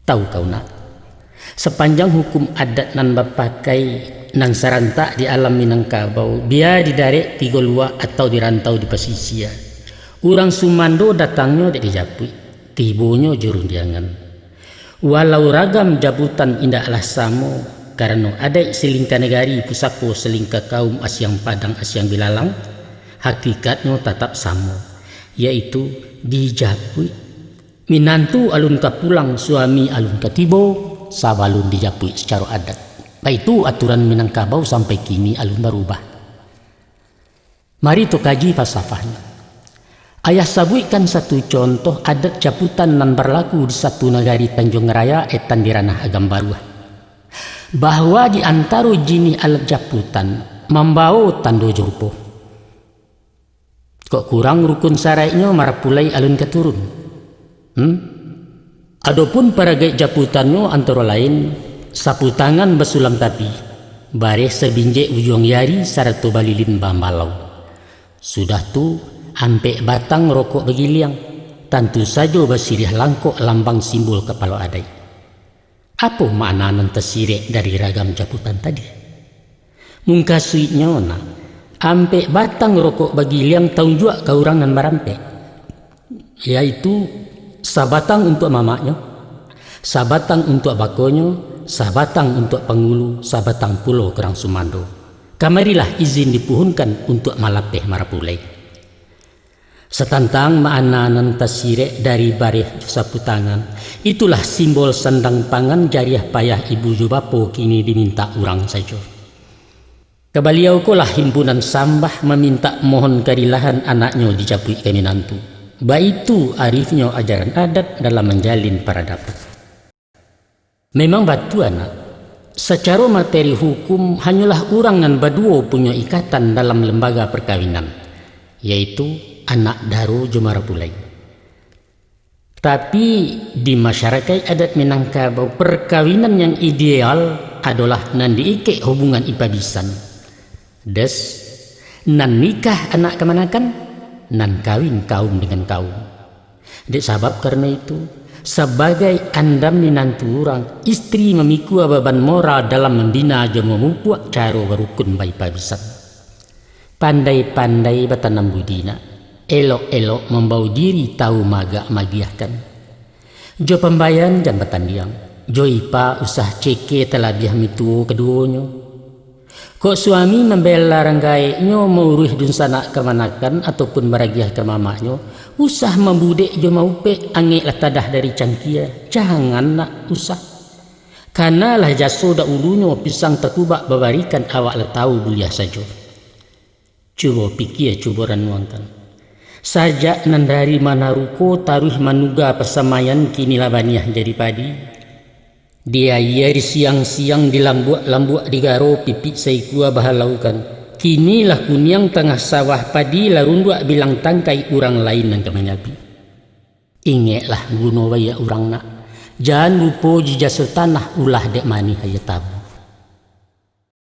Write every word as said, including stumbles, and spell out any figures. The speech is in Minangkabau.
Tahu kau nak, sapanjang hukum adat nan bapakai nan sarantak di alam Minangkabau, bia di darek tigo luak atau di rantau di pasisia, urang sumando datangnyo dek di japuik, tibonyo jo rundiangan. Walau ragam japutan indaklah samo, karano adaik silingka nagari, pusako silingka kaum, asiang padang asiang bilalang, hakikatnyo tatap samo, yaitu di japuik. Minantu alun ka pulang, suami alun ka tibo, sabalun di japuik sacaro adat. Baitu aturan Minangkabau sampai kini alun barubah. Mari takaji falsafahnyo. Ayah sabuikkan satu contoh adat japutan nan barlaku di satu nagari Tanjuang Raya, etan di Ranah Agam Baruah, bahwa di antaro jinih alat japutan mambawo tando jo rupo. Kok kurang rukun saraiknyo, marapulai alun ka turun. Hmm? Adopun paragaik japutannyo antaro lain, sapu tangan basulam tapi, bareh sabinjek ujuang jari, sarato balilin bambalau. Sudah tu, ampek batang rokok bagiliang, tantu sajo basiriah langkok lambang simbol kapalo adaik. Apo makna nan tasirek dari ragam japutan tadi? Mungkasuiknyo nak, ampek batang rokok bagiliang taunjuak ka urang nan barampek, yaitu sabatang untuak mamaknyo, sabatang untuak bakonyo, sabatang untuak pangulu, sabatang pulo ka urang sumando. Kamarilah izin dipuhunkan untuak malapeh marapulai. Satantang makna nan tasirek dari bareh sapu tangan, itulah simbol sandang pangan, jariah payah ibu jo bapo kini dimintak urang sajo. Ka baliau ko lah himpunan sambah mamintak mohon karilahan anaknyo dijapuik ka minantu. Baitu arifnyo ajaran adat dalam manjalin paradaban. Memang batua nak, sacaro materi hukum hanyolah urang nan baduo punyo ikatan dalam lembaga parkawinan, yaitu anak daro jo marapulai. Tapi, di masyarakaik adat Minangkabau, parkawinan yang ideal adolah nan diikek hubungan ipabisan. Des, nan nikah anak kamanakan, nan kawin kaum dengan kaum. Dek sabab karano itu, sabagai andam minantu urang, istri mamikua baban moral dalam mambina jo mamupuak caro barukun baipabisan. Pandai-pandai batanam budi nak, elok-elok mambao diri tahu maagak maagiahkan. Jo pambayaran jan batandiang, jo ipa usah ceke talabiah mituo kaduonyo. Kok suami mambela rang gaeknyo mauruih dunsanak kamanakan ataupun maragiah ka mamaknyo, usah mambudek jo maupek, angeklah tadah dari cangkia, jangan nak usah. Kanalah jaso daulunyo pisang takubak babarikan, awak lah tahu buliah sajo. Cubo pikia, cubo ranuangkan. Sajak nan dari manaruko taruih manuga pasamaian, kini lah baniah jadi padi. Di aia di siang-siang, di lambuak-lambuak di garo, pipik saikua bahalaukan. Kini lah kuniang tangah sawah, padi lah runduak bilang tangkai, urang lain nan ka manyabi. Ingeklah guno baiak urang nak, jan lupo jo jaso tanah, ulah dek manih aia tabu.